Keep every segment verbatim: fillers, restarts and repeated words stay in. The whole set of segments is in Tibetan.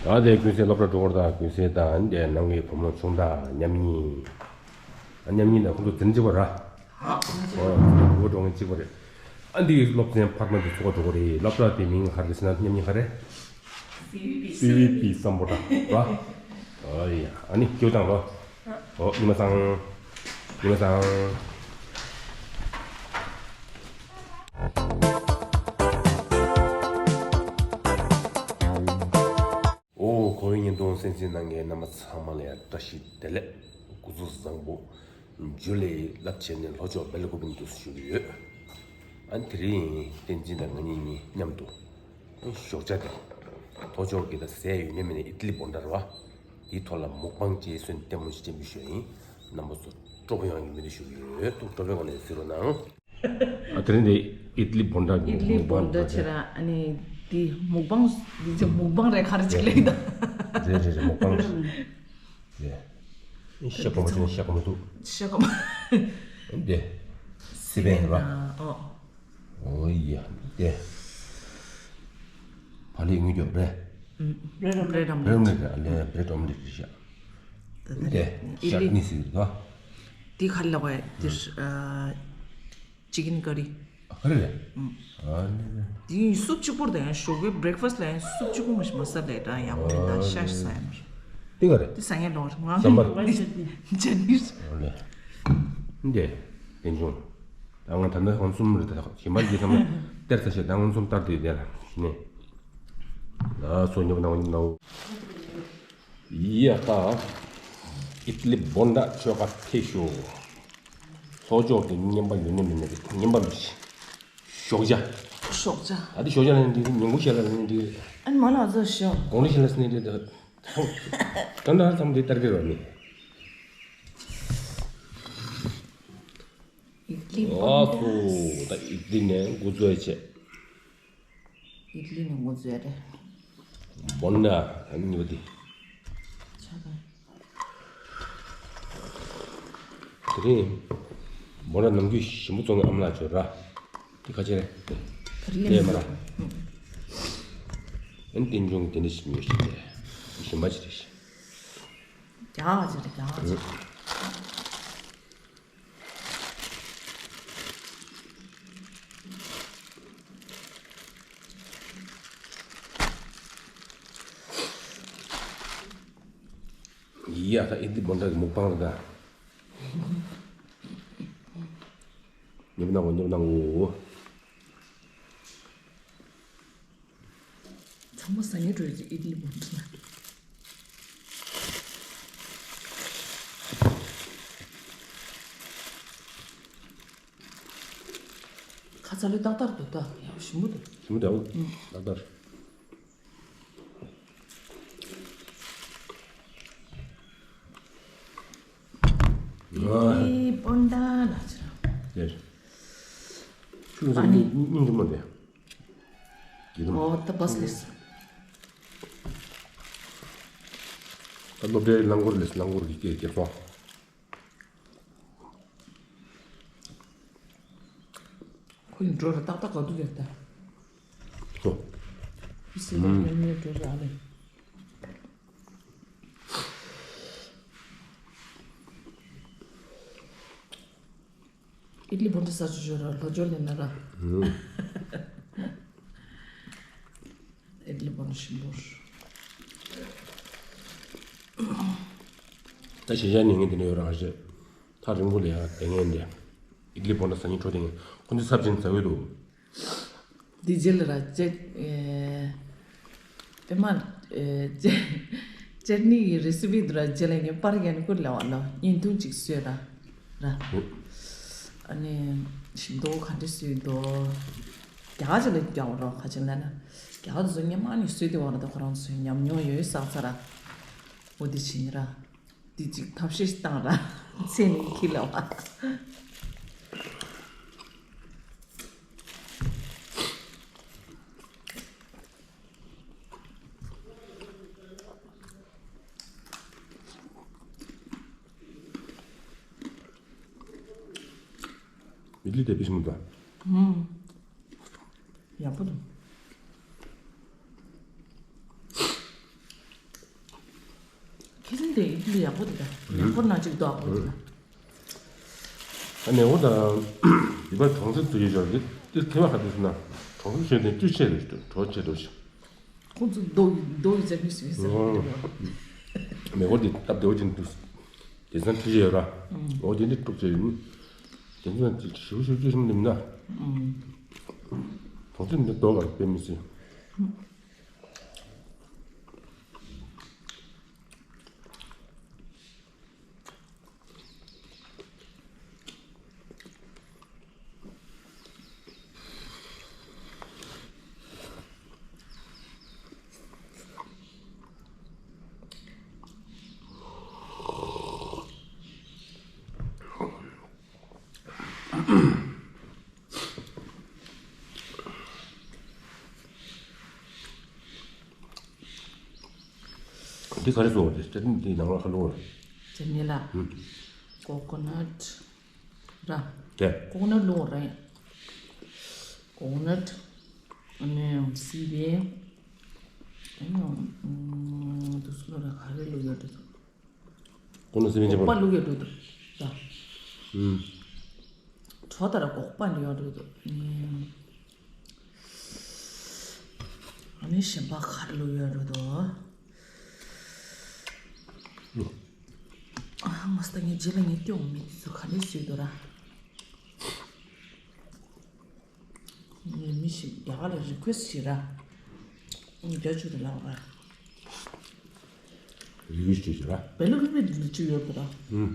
ད་དེ་ཀུན་གསལ་སློབ་གྲྭ་འགྲོ་བར་དང་ཀུན་གསལ་དང་དེ་ནང་གི་བུ་མོ་ཆུང་དང་མཉམ་ཉིད། ཨ་མཉམ་ཉིད་ལ་ཁོང་ཚོ་འཛིན་གཅིག་པ་ར། ཨོ་བུ་མོ་འགྲོ་མཁན་གཅིག་པ་རེད། ཨ་འདི་སློབ་ཚན་འཕར་མ་འདི་ཚོགས་འགྲོ་གི་རེད། སློབ་གྲྭ་དེ་མིང་ག་རེ་ཟེར་ན་མཉམ་ཉིད་ག་རེ། སི་ཝི་པི་སམ་བྷོ་ཊ་ར། ཨོ་ཡ་ཨ་ནི་སྐྱོ་དང་ལོ། ཨོ་ཉི་མ་ཚང་། ཉི་མ་ཚང་། ཨོ་ཁོ་བོའི་བརྙན་ཐུང་གསན་གཟིགས་གནང་མཁན་རྣམ་པ་ཚང་མ་ལ་ཡང་བཀྲ་ཤིས་བདེ་ལེགས། སྐུ་གཟུགས་བཟང་པོ། ཇུ་ལེ་ལབ་བྱས་ནས་ལྷོ་ཕྱོགས་སྦེལ་ཀོབ་ནས་འདུག་ཞུ་གི་ཡོད། ཨ་ནི་དེ་རིང་བསྟན་འཛིན་དང་ང་གཉིས་གཉིས་མཉམ་དུ་ཞོགས་ཇ་དེ། ལྷོ་ཕྱོགས་ཀྱི་ད་ཟས་ཡོད་ནི་མེད་ནི་ཨིད་ལི་བྷོན་ཌ་རེད་བ། དེའི་ཐོག་ལ་མུག་པང་བཅས་སོན་ལྟད་མོ་ཞིག་སྤྱན་འབུལ་ཞུ་ཡ་ཡིན། རྣམ་པ་ཚོ་སྤྲོ་པོ་ཡོང་བའི་སྨོན་འདུན་ཞུ་གི་ཡོད། སྤྲོ་པོའི་ངང་ནས་གཟིགས་རོགས་གནང་། ཨ་དེ་རིང་འདི་ཨིད་ལི་བྷོན་ཌ་ཨིད་ལི་བྷོན་ཌ་ཆེ་ར། ཨ་ནི་འདི་མུག་པང་འདི་ཅི་མུག་པང་རེད་ག་རེ་ཅིག་ལེགས་ད། རེད་རེད་རེད་མུག་པང་རེད། ཤ་སྐོམ་ཅན་ཤ་སྐོམ་འདུག་ཤ་སྐོམ། འདི་སི་པན་རེད་པ། ཨོ། ཨོ་ཡ་འདི་བག་ལེབ་དངུལ་སྐྱོག་རེད། བྷེ་རེད་ཨོམ་ལེཊ། བྷེ་རེད་ཨོམ་ལེཊ་རེད། བྷེ་རེད་ཨོམ་ལེཊ་རེད་ཤག་འདི་ཤ་ནི་སི་རེད་པ། འདི་ག་རེ་ལབ་དགོས་འདི། ཅི་ཀེན་ཀ་རི། ཨ་ཀ་རི་རེད། ཨ་ནི། དེ་ཡིན་སུབ་གཅིག་པོར་དང་ཞོགས་ཀའི་བྷི་རེག་ཕ་སི་ལ་ཡང་སུབ་གཅིག་པོ་མ་ཞིག་མ་ཟ་ལས་ད་ཡག་པོ་རེད། ད་ཤ་ཞིག་ཟ་ཡ་མ་རེད། དེ་ག་རེད། དེ་ཟ་ངེས་ལོག་རེད་ང་ཟམ་པ་རེད། ཅ་ནི་རེད། ཨ་ནི། འདི་རྟེན་འབྱུང་། ད་ང་ད་ནི་ཧོན་སུམ་རེད། ད་ཞིམ་པ་འདི་ཚང་མ་སྟེར་ཚར་ཤག་ད་ཧོན་སུམ་སྟེར་དུས་དེ་ལ་ཞིག་ནས། ལ་སོ་ཉོབ་ནའོ་ཉོབ་ནའོ། ཡ་ད། ཨིད་ལི་བྷོན་ཌ་ཆོ་ག་ཕེབས་ཤོག་ལྷོ་ཕྱོགས་ཀྱི་རྔན་པ་ཡོད་ནི་མེད་ནི་རེད། རྔན་པ་མི་ཤེས། ཞོགས་ཇ། ཞོགས་ཇ། ད་དེ་ཞོགས་ཇ་ལ་ནི་འགྲིག་ཉིན་གུང་ཞིག་ལ་ནི་འགྲིག་ཨ་ནི་མ་ལ་ཟོ་ཞོག་གུང་རི་ཞིག་ལ་ནི་འགྲིག་ད་ད་ད་ཙམ་དེ་ལྟར་གི་རོ་ནི། ཨིད་ལི་ཨ་སུ་ད་ཨིད་ལི་ནས་འགོ་བཙུགས་བྱས། ཨིད་ལི་ནི་ངོ་ཚ་རེད། བྷོན་ཌ་ཨ་ནི་གཉིས་པ་དེ། ཆ་ག་དེ་རིང་། བྷོན་ཌ་ནམ་རྒྱུན་ཞིམ་པོ་བཙོང་གི་ཨ་མ་ལགས་ཚོ་ར། དེ་ཁ་ཆེ་རེད། ལས་མ་ར། ཨ་ནི་རྟེན་འབྱུང་གི་དེ་འདྲ་ཞིག་ཉོས་ཤིག་དེ། ཞིམ་པ་ཅིག་རེད་ཤག་རྒྱགས་ཅིག་རེད་རྒྱགས་ཅིག་ཡ་ད་ཨིད་ལི་བྷོན་ཌ་གི་མུག་པང་རེད་ད། ཉོབ་གནང་གོ་ཉོབ་གནང་གོ་ཚང་མ་ཟ་ངེས་འགྲོ་ཡོད་ཀྱི་ཨིད་ལི་བྷོན་ཌ། ཁ་ཚ་ལོས་ཏག་ཏག་འདུག་ད་ཡག་ཞིམ་པོ་འདུག་ཞིམ་པོ་འདུག་ཨུ་ཏག་ཏག་ཨིད་ལི་བྷོན་ཌ་ལ་ཅི་ར། ཡེ། ཆུ་ཚོད་གཉིས་གཉིས་འགྲིམ་མ་དེ། ཡིན་ནམ། ཨོ་ད་བས་ལེས། ད་སློབ་གྲྭའི་རླངས་འཁོར་ལས་རླངས་འཁོར་གྱི་སྐད་རྒྱབ་སོང་། ཁོ་ཡི་འགྲོ་ར་ཏག་ཏག་ག་དུས་རེད་ད། ཨོ། ཨི་སི་ལ་ཉོ་ཉོ་འགྲོ་ར་ཨ་ལེ། ཨིད་ལི་བྷོན་ཌ་ཟ་ཆོག་ཆོག་ར་ལྷོ་ཕྱོགས་ལ་ན་ར། ཨིད་ལི་བྷོན་ཌ་ཞིམ་པོ། ད་གཞིས་ཆགས་ནས་ངས་འདི་འདྲ་ཡོད་རང་ཞེས། ཐག་རིང་པོ་ལ་ཡང་བསྡད་མཁན་འདི། ཨིད་ལི་བྷོན་ཌ་ཟ་སྙིང་བྲོ་བསྡད་མཁན་ཁོ་ཚོ་ཚབས་ཆེན་ཟ་འོས་འདུག་འདི་རྗེས་ལ་ར་ཅེ་ཨེ། ཨེ་མ། ཨེ་ཅེ་ཅེ་ནི་གི་རེ་སི་པི་འདི་ར་རྗེས་ལ་ངས་པར་རྒྱག་ནས་བསྐུར་ལ་བ་ལ་བརྙན་ཐུང་ཅིག་བཟོས་ར། ར། ཨ་ནི་ཞིམ་མདོག་ག་འདྲ་བཟོས་འདུག་རྒྱ་གར་ཅིག་ལ་རྒྱག་རོགས་ཁ་ཅིག་ལ་ན། རྒྱ་གར་དུ་སོང་ཉི་མ་ནས་བཟོས་ཏེ་བ་ར་ད་ཁོ་རང་ཚོས་ཉམས་མྱོང་ཡོད་བསགས་ཚར་ར། འོ་དེ་བྱིན་ར། དེ་གཅིག་ཐབས་ཤེས་བཏང་ར། ཚེ་ནི་ཁྱི་ལ་བ། ཨིད་ལི་དེ་བི་སི་མི་འདུག་ཡག་པོ་འདུག་ཨིད་ལི་དེ་ཨིད་ལི་ཡག་པོ་འདུག་ད། མེ་འཁོར་ནང་གཅིག་འདུག་ཨ་ཁོ་འདི་ན། ཨ་ནི་འོ་ད་འདི་པར་གྲོང་གསེབ་ཏུ་ཡོད་ཀྱང་འདི་འདིར་ཐེ་བ་ཧ་འདུག་ཟེར་ན། གྲོང་གསེབ་ཞོན་དེ་སྤྱོད་ཆེ་རེད་འགྲོ་ཆེ་འགྲོ་ཞིག་ཁོང་ཚོ་རྡོ་རྡོ་ཡི་རྩེ་མོ་ཟེར་ཟེར་འོ། འདུག་མེ་འཁོར་འདི་སྟབས་བདེ་བོ་ཅན་འདུག་དེང་སང་འཕྲུལ་ཆས་ཡོད་ར། འོ་དེ་འདི་དཀྲུག་ཆེ་ཡིན། དེ་ཚོ་ཞུ་ཞུ་རྒྱུ་ཞིག་མི་འདུག་ན། གྲོང་གསེབ་འདི་རྡོ་གར་དཔེ་མི་སྲིད། འདི་ག་རེ་བཟོ་བ་རེད། ཅ་ནི་འདི་ནང་ལ་ཁ་ལོ་བ། ཅ་ནི་ལ། ཀོ་ཀོ་ནཊ་ར། དེ། ཀོ་ཀོ་ནཊ་ལོ་ར། ཀོ་ཀོ་ནཊ། ཨ་ནི་སི་པན། ཨ་ནི་དུ་སུ་ལོ་ར་ག་རེ་ལོ་ཡོད་དུ། ཀོ་ཀོ་ནཊ་སི་པན་ཅན་པ། ལུག་ཡོད་དུ་དུ། ད། ཨུམ། གྲོ་དང་སྒོག་པ་འདི་ཡོད་དུ་དུ། ཨ་ནི་གཞན་པ་ག་རེ་ལོ་ཡོད་དུ་དུ། ཨ་མ་སྟ་ངའི་རྗེས་ལ་ངའི་སྟེང་མི་དེ་ཚོ་ག་ནས་བཟོས་འདུག་ར། ངས་མི་ཞིག་རྒྱ་གར་ལ་རི་ཁུ་ཨེ་སི་ཊི་བྱེད་ར། རྒྱ་ཆུ་དུ་ལགས་ར། རི་ཁུ་ཨེ་སི་ཊི་བྱེད་ར། བེ་ལ་རུ་པི་འདི་ཆུ་ཡོད་པ་ར། ཨུམ།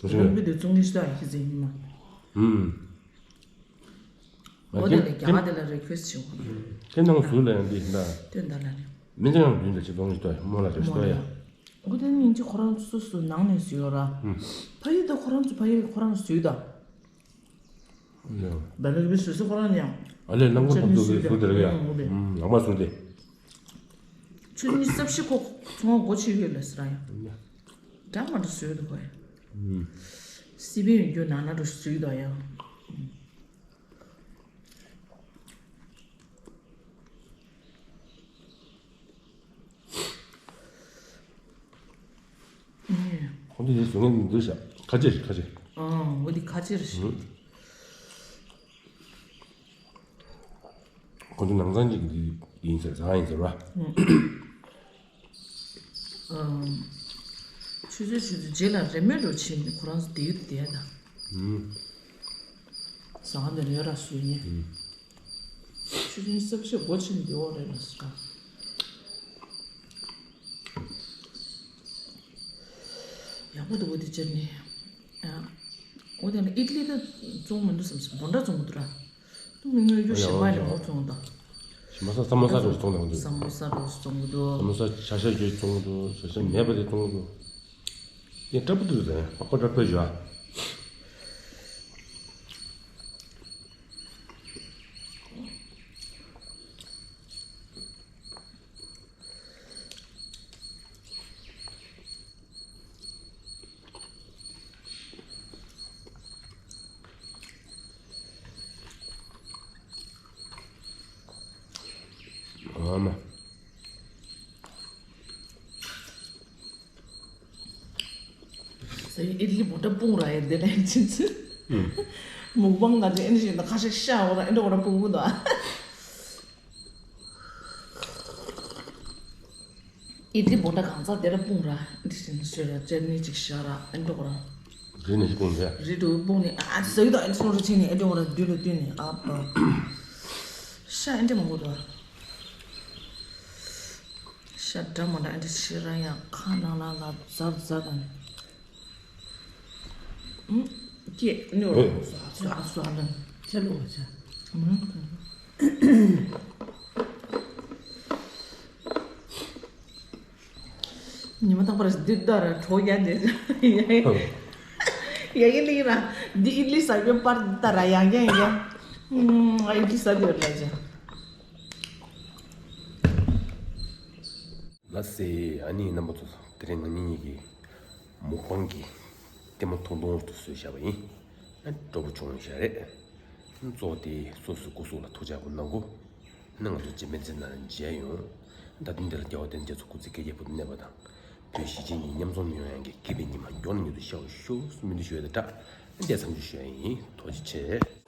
བེ་ལ་རུ་པི་འདི་ཙུང་ལི་ཤི་ད་ཡ་ཁི་ཟིན་ཧི་མ། ཨུམ། འོ་དེ་ལས་རྒྱ་གར་དེ་ལ་རི་ཁུ་ཨེ་སི་ཊི་བྱེད་དགོས་ར། དེ་ནང་ཟུར་ལ་ཡང་འདི་ཧི་ད། དོན་དག་ལ་ནི། མི་ཚང་མདུན་དུ་ཆེ་ཙུང་ལི་ཤི་ད་ཡ་མོ་ལ་རེ་ཤི་ད་ཡ། འོ་དེ་ཉིན་གཅིག་ཁོ་རང་སོ་སོ་ནང་ནས་བཟོས་ཡོད་ར། ཕ་ཡུལ་དུ་ཁོ་རང་ཚོ་ཕ་ཡུལ་ཁོ་རང་བཟོས་ད། བེ་ལ་རུ་པི་སུ་སུ་ཁོ་རང་ཡང་། ཨ་ལས་རླངས་འཁོར་ཐོག་ཏུ་བཟོས་དེ་རེད་ཡ། ཨང་། ལག་པ་བཟུང་སྟེ། ཆུ་ཚོད་ཉི་ཤུ་རྩ་བཞི་ཁོ་ཚོང་སྒོ་ཕྱེ་ཡོད་ལ་ཟེར་ཡ། འདྲ་མ་འདྲ་བཟོས་འདུག་གོ་ཡ། སི་པན་ཡོད་རྒྱུ་ནང་ན་འདྲ་བཟོས་འདུག་ཡ། ཁོང་ཚོ་དེ་བཟོ་མཁན་འདུག་ཤག་ཁ་ཆེ་རེད་ཁ་ཆེ། ཨང་། འོ་དེ་ཁ་ཆེ་རེད་ཤག་ཁོང་ཚོ་ནང་ཚང་གཅིག་གི་ཡིན་ཟེར་ཟ་ཡིན་ཟེར་བ། ཨང་། ཆུ་ཚོད་ཆུ་ཚོད་རྗེས་ལ་རེ་མོས་འགྲོ་ཕྱིན་ནས་ཁོ་རང་ཚོ་དེ་ཡུལ་དེ་ཡ་ད། ཟ་ཁང་དེ་ལ་ཡོད་ར་སུ་ཡིན། ཆུ་ཚོད་ཉི་ཤུ་རྩ་བཞི་སྒོ་ཕྱེ་ནས་འདི་འོག་རེད་ལ་ཟེར། ཡག་པོ་འདུག་འོ་དེ་བྱས་ནས། ཨ། འོ་དེ་ལ་ཨིད་ལི་ད་བཙོང་མི་འདུག་བསམ་སོང་། བོད་འདྲ་བཙོང་གི་འདུག་ར། དུ་མི་དངོས་རྒྱུ་ཞིམ་པ་ལས་མོ་བཙོང་ད། ཞིམ་པ་ས་ས་མོ་ས་འདྲ་བཙོང་ད་འདུག་ས་མོ་ས་འདྲ་བཙོང་གི་འདུག་ས་མོ་ས་ཤ་ཤ་རྒྱུ་བཙོང་གི་འདུག་ཤ་ཤ་མེད་པ་དེ་བཙོང་གི་འདུག་དེ་སྐྲ་པོ་ཏི་ཟེར་པགས་པ་སྐྲ་པོ་བཞག་ཨ་མ། ས་ཡི་ཨིད་ལི་མོ་ཏ་སྤུངས་ར་ཡ་དེ་ལན་ཅི་ཚི། མུག་པང་ང་ཅི་ཨེན་ཞིག་ན་ཁ་ཤས་ཤ་འོ་ར་ཨེ་འདྲ་འོ་ར་སྤུངས་པོ་དང་། ཨིད་ལི་མོ་ཏ་གང་ཚ་དེ་ར་སྤུངས་ར་ཨེ་འདྲ་ཞིག་ན་ཟོས་ར་ཅར་ནི་ཅིག་ཤ་ར་ཨེ་འདྲ་འོ་ར། རི་ནས་སྤུངས་ར། རི་དུ་སྤུངས་ནི་ཨ་ཙི་ཟ་ཡུ་དང་ཨེ་འདྲ་སོང་ར་ཕྱིན་ནི་ཨེ་འདྲ་འོ་ར་དུས་ལ་དུས་ནི་ཨ་པ། ཤ་ཨེ་འདྲ་མང་པོ་འདུག་ཤ་འདྲ་མ་འདྲ་ཨེ་འདྲ་ཤི་ར་ཡང་ཁ་ནང་ལ་ལ་ཛར་ཛར་དང་། ཨུམ། སྐྱེས་ནོར་ཨེ། ཟ་ཟ་ཟ་དང་། ཁྱེད་ལོ་བ་ཆ། ཨུམ། ཉི་མ་རྟག་པར་འདི་ལྟར་གྲོགས་རྒྱག་འདི་ཡ་ཡི་ལི་ར་འདི་ཨི་ལི་ས་གི་པར་ལྟར་ཡང་ཡང་ཡང་ཨི་ལི་ས་འདི་ལ་ཅི། ལགས་སེ། ཨ་ནི་རྣམ་པ་ཚོ། དེ་རིང་ང་གཉིས་ཀྱིས་མུག་པང་གི་ལྟད་མོ་ཐུང་ཐུང་དུ་བཟོས་བཞག་པ་ཡིན། ཨ་སྤྲོ་པོ་བྱུང་བཞག་རེད། གཙོ་བོ་དེ་སོ་སོའི་སྐུ་གཟུགས་ལ་ཐུགས་ཅག་པོ་གནང་གོ། ནི་ང་ཚོ་རྗེས་མའི་མཛད་རྣམ་མཇལ་ཡོང་། ད་ཐེངས་འདི་ལ་རྒྱལ་བ་དེ་རྗེ་ཚོ་སྐུ་ཚེ་བསྐལ་བརྒྱའི་བར་དུ་གནས་པ་དང་ དུས་གཞིས་བྱེས་གཉིས་མཉམ་འཛོམས་ཡོང་ཡག་གི་དགེ་བའི་ཉི་མ་མགྱོགས་ནས་མྱུར་དུ་ཤར་བའི་ཤོག་ཟེར་སྨོན་འདུན་ཞུ་ཡ་དང་སྦྲགས། འདི་མཚམས་འཇོག་ཞུ་ཡ་ཡིན། ཐུགས་རྗེ་ཆེ།